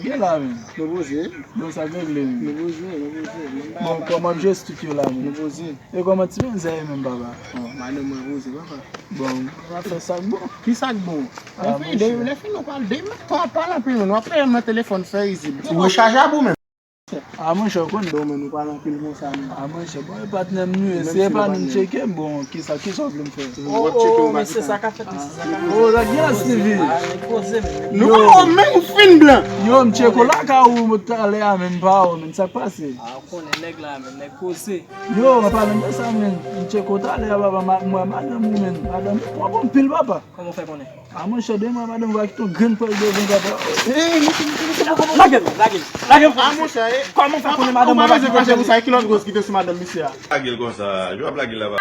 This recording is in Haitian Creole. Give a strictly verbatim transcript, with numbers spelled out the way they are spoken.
Ye la menm. Nou poze. Bon, sa k regle menm. Nou poze, nou poze. Bon, kòman jestik yo la menm? Nou poze. E kòman ti manzè ye menm, papa? Bon, madanm mwen poze, papa. Bon, w ap fè sa k bon. Ki sa k bon? Ah, Lè fini, de, lè fini, nou pral de, nou pral anpil, nou ap pale nan telefòn, fè rizib. Ou rechajab ou menm? Ah, monchè, w konn do men nou pale anpil konsa menm. Ah, monchè, bon, e patnè m nou ye. Si e pa nou, tcheke m, bon, kisa, kisa w vle m fè? Oh, oh, mesye, sa ka fèt, mesye, sa ka fèt. Oh, la gen Stevie. Ah, nèg poze, men. Nou pa menm ou fin blan. Yo, m tcheke w lakay ou talè a, men m pa wè w, men sa k pase? Ah, ou konnen nèg la, men nèg poze. Yo, an palan de sa, men, m tcheke w talè a, papa, m wè madanm ou, men madanm ou pwòp anpil, papa. Kòman w fè konnen? Ah, monchè, demen madanm ou a kite yon grenn pòl devan, papa. Lage l, lage l, lage l. Ah, monchè, e. Kòman w fè konnen madanm Ou ou pa pa bezwen fache pou sa, e ki lòt goz ki te sou madanm misye a? Lage l konsa, yo ap lage l la.